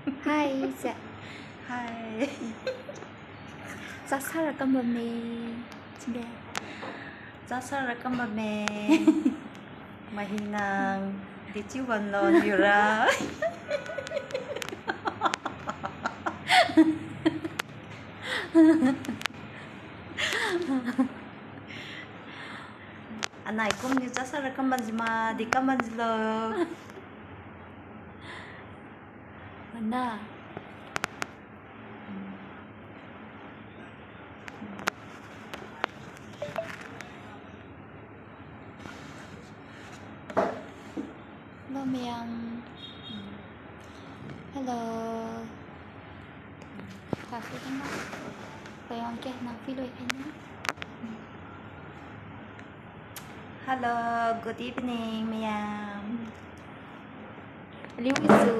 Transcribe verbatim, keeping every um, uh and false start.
Hi, se. Hi. Chasara kam bamme. Chige. Chasara kam bamme. Mahinang, dechiu bamlo niura. Anai kumniu chasara kam bamji ma, di kam bamjilo. Mana? Hello, Mayang. Hello. Kafi dina. Mayang ke nang phui loi khaina. Hello, good evening, Mayang. Aliu wisu.